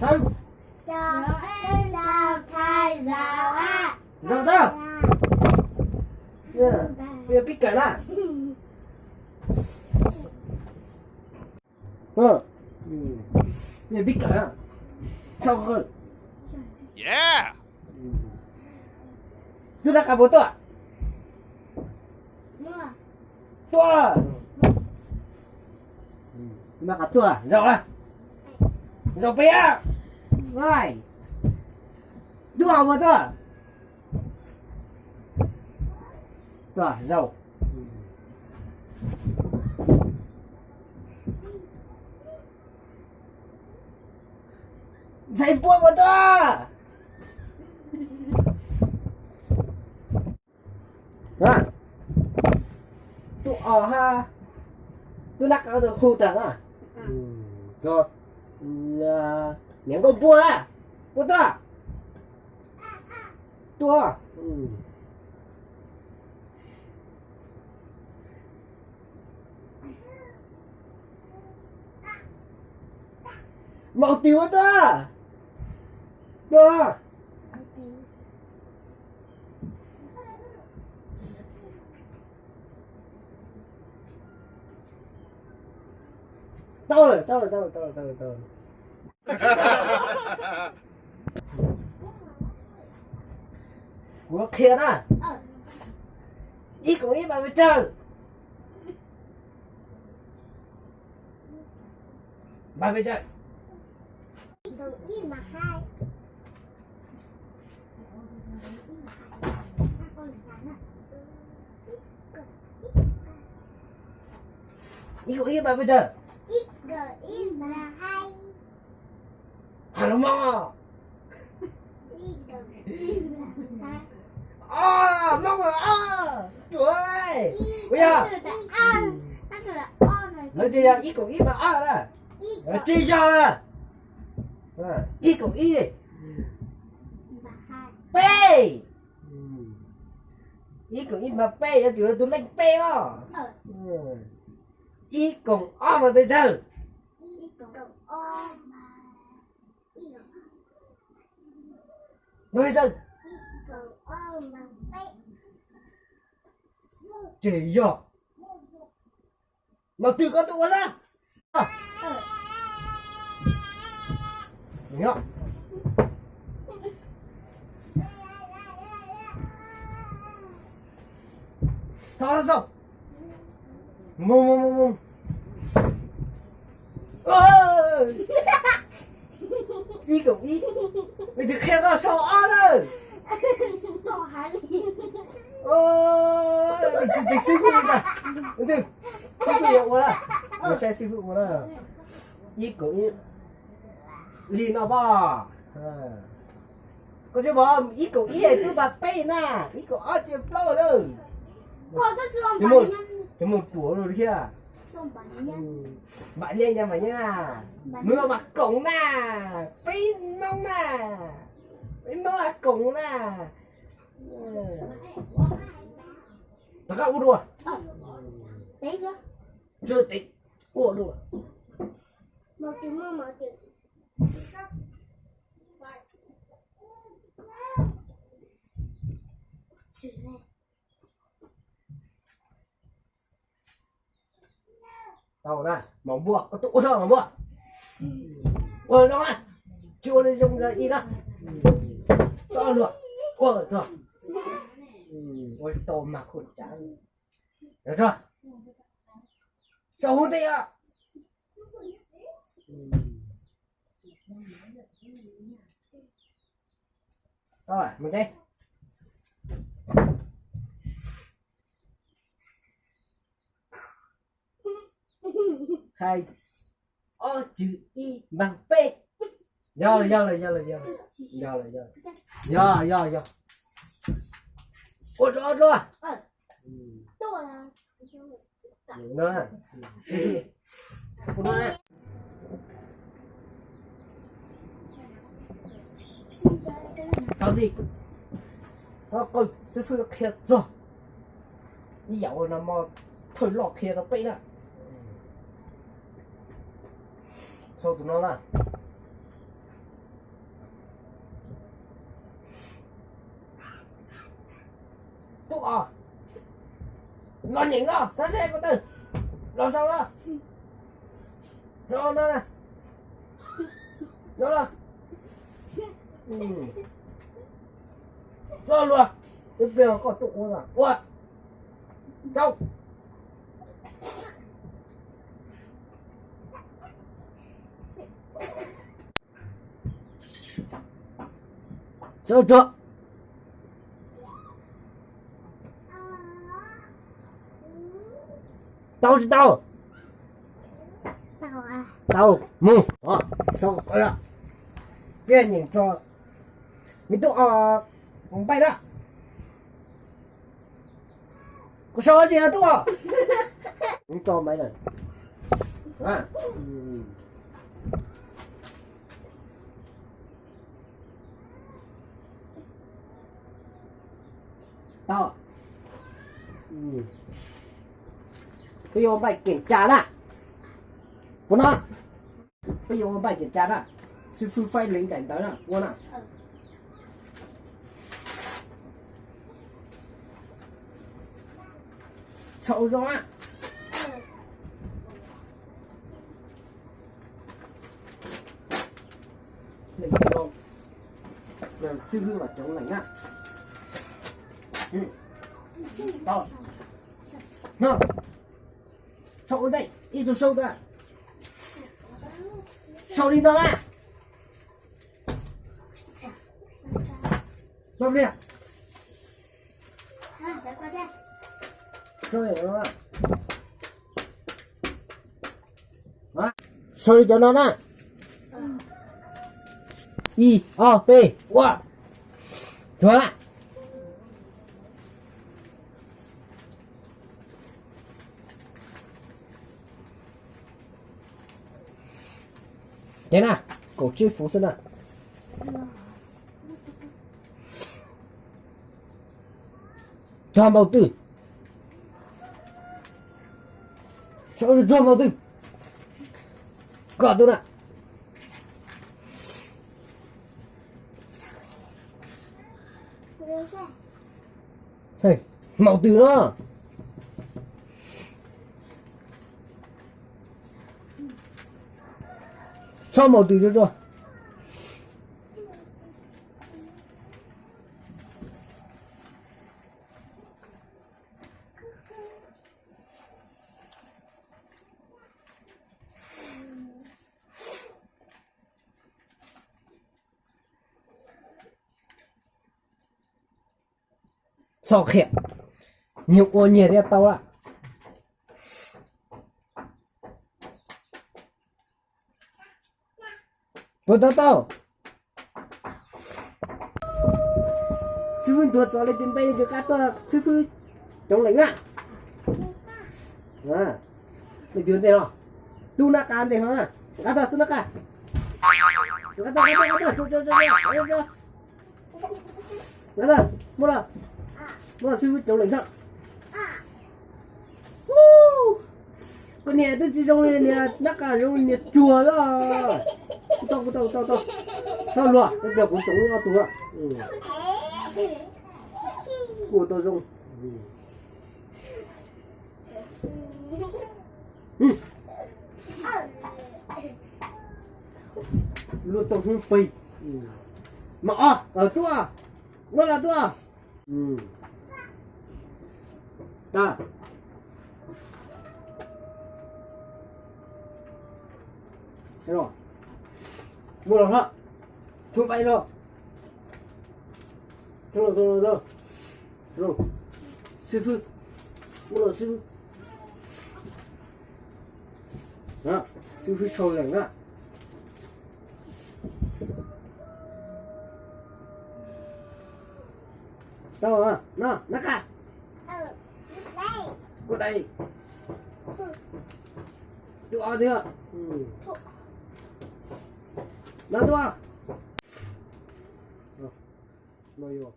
Zaum. Zaum tau. Yog pib kawm na. Yog pib kawm na. Txhob qw. Tub nab qa puas tuaj? Tuaj. Tub nab qa tuaj, zaum na. Zaum peb a. Tub hau puas tuaj? Tuaj, zaum. Ntxhais puab puas tuaj? Tuaj os ha. Tub nab qa hu tag na. Niam nkauj puab na. Puab tuaj. Tuaj. Maum twm puas tuaj? Tuaj. Tau lawm, tau lawm, tau lawm, tau lawm, tau lawm, tau lawm. Kuv qhia na. Ib kaum ib npam pes tsawg? Npam pes tsawg? Ib kaum ib npam pes tsawg? Has lus Hmoob. Ob, Hmoob os, ob. Ruam. Ua yog. Lawv tias yog ib kaum ib npam ob na. Tsis yog na. Ib kaum ib, peb. Ib kaum ib npam peb, yuav tsum yog tus leej peb os. Ib kaum ob npam pes tsawg? Npam pes tsawg? Tsis yog. Maum twm, koj tuaj ua na. Thov xauj. Mus, mus, mus, mus. Ib kaum ib. Leej twg qhia koj sau ob lawm? Xib fwb, xib fwb yuav ua na. Saib xib fwb ua na. Ib kaum ib. Li no pom. Koj tsis pom ib kaum ib twb npam peb na, ib kaum ob tsis plaub lawm. Tus mus ruam lawm thiab. Npam nyeej, npam nyeej na. Nws mas koom na. Peb Hmoob na. Peb Hmoob mas koom na. Rov qab ua dua. Tsw tes, ua dua. Tau na, Maum Npua, koj tuaj ua na Maum Npua. Ua zoo na, tsis ua zoo li ib na. Txhob luag, ua txog. Ua tau mas khuj tsav. Yog tso, tso hub tej os. Mus tsev. Hais ob tswv ib npaag peb. Yog lawm, yog lawm, yog lawm, yog lawm, yog lawm, yog lawm. Yog, yog, yog. Ua dua, ua dua. Xib fwb, xib fwb qhia txog ib yam uas nag hmo thawj loj qhia rau peb na. Sau tus no na. Los nyeem no, thab seb ko taw. Los sau no. No no na. No los. Txoj luag. Ib pliag koj tuaj ua, ua. Sau. Sau tso. Tau tsis tau? Tau, mus. Sau, peb nyeem tso. Me tub, npaij na. Kuv sau tsis tau os. Tso maiv lawm. Tau. Peb yuav ua npaij kiểm tra na. Puas no? Peb yuav ua npaij kiểm tra na. Xib fwb faib leev daim ntawv na, ua na. Sau zoo na. Xib fwb mas coob leej na. Tau. No. Sau ua ntej, ib tug sau ntawd. Sau li no na. Tau li. Sau li no na. Sau li cov no na. Ib, ob, peb, ua. Tsuav. Ces na, kaum tsib fuv xwb na. Txog npaum twg? Sau txog npaum twg? Kom tus na. Npaum twg no? Sau npaum twg tso tso. Txhob qhia, nyias ua nyias thiaj tau lawm. Puas tau tau? Xib fwb ntuas txog leej twg npe leej twg qab tuaj, xib fwb coob leej na. Leej twg ntej no? Tub Nab Qa ntej no na. Qab tuaj, tub Nab Qa. Qab tuaj, qab tuaj, qab tuaj. Muab los, muab los xib fwb coob leej xwb. Koj niam twb tsis zoo li niag Nab Qa, zoo niag tsuag xwb. Kuv tau, kuv tau, kuv tau, tau. Txhob luag, ib pliag kuv tsoom ob tug. Kuv tau zoo. Luaj tau hnub plig. Mas os, tuaj, luaj los tuaj. Muaj los hlob, tub npaij los. Xib fwb, muaj los xib fwb. Xib fwb sau lees na. Tau, no, Nab Qa. Kuv dai. Tus ob thiab. No tuaj. No yog